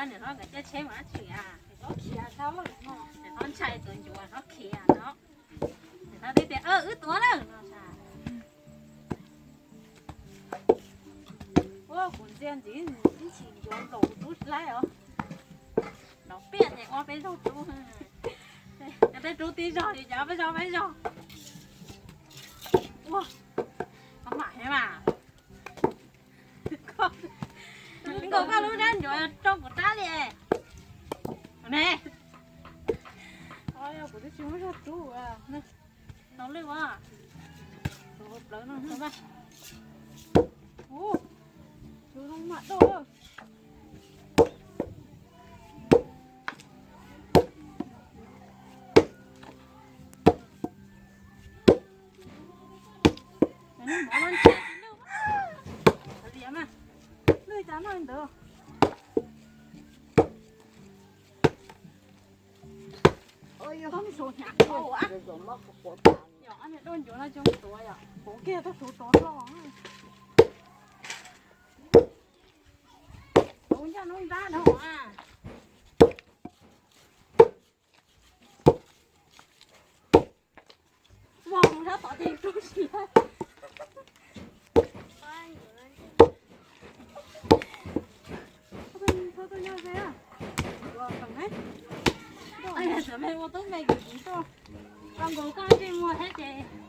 Nws hlob nkawd caij tsheb mus dab tsi a? Nws hlob khiav tau, nws hlob ntshai tus ncuav, hlob khiav no. Nws hlob teb tias, Wb tuav lawm no. Ua kuv ntxias ntxiv ib chim ncuav nkaus kuv tub laib os. Los piaj ces ua peb zaug rub. Cov tej rub tib zaug li cov peb zaug peb zaug. Ua, koj mam heev mas. Nkaus koj lub rab ncuav rau kuv rab li ne. Kuv twb tsis muaj zog rub. Tau lwj as. Plawv no. Ua, tus zoo mam doj. Lwj cas noj ntawd. Ob niag doj ncuav no coj tuav yom, puv kiag tuaj tuav tod los. Tuav ncaj nruab nrab no a. Ua mus sab tod ces rub siav. Txhob tuaj nyob ze. Ua tub me kuv kuv tuaj. Koj nkaus koj ntsej muag thiab ces.